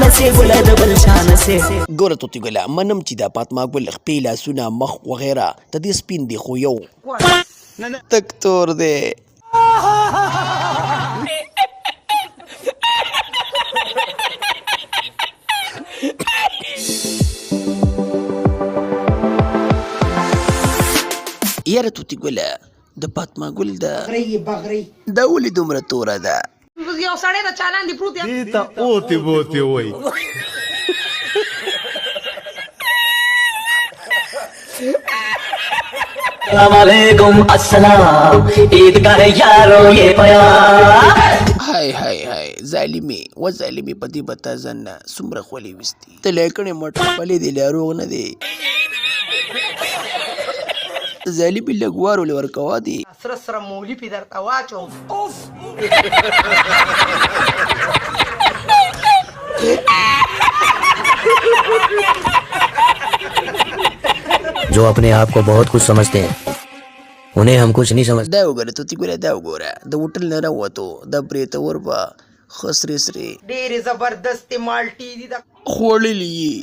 نه سي ګله د بل چا نه سي. ګوره طوطي ګله منم چې دا فاطمه ګل خپې لاسونه مخ وغیره د دې سپین دي خو یو تک تور دی. یاره طوطي ګله د فاطمه ګل ده بغرۍ بغرۍ دا ولې دومره توره ده؟ یو سړی د چا لاندې پروت دی. دې ته اوتې بوتې وایي. سلام علیکم السلام عید کا ہے یارو یہ پیام. های های های ظالمې و ظالمې په دې به تا ځان نه څومره خولې ویستي ته لکڼې مټ خپلې دې لا روغ نه دی ظالمې لږ وار ولې ورکوه دې. سره سره مولي پې درته واچوم. اوف. جو اپنے آپ کو بہت کچھ سمجھتے ہیں انہیں ہم کچھ نہیں سمجھتے. دا وګوره طوطي ګله دا وګوره د هوټل نه راووتو دا برېتور به ښه سرې سرې ډېرې زبردستې مالټې دي د خوړلې یې.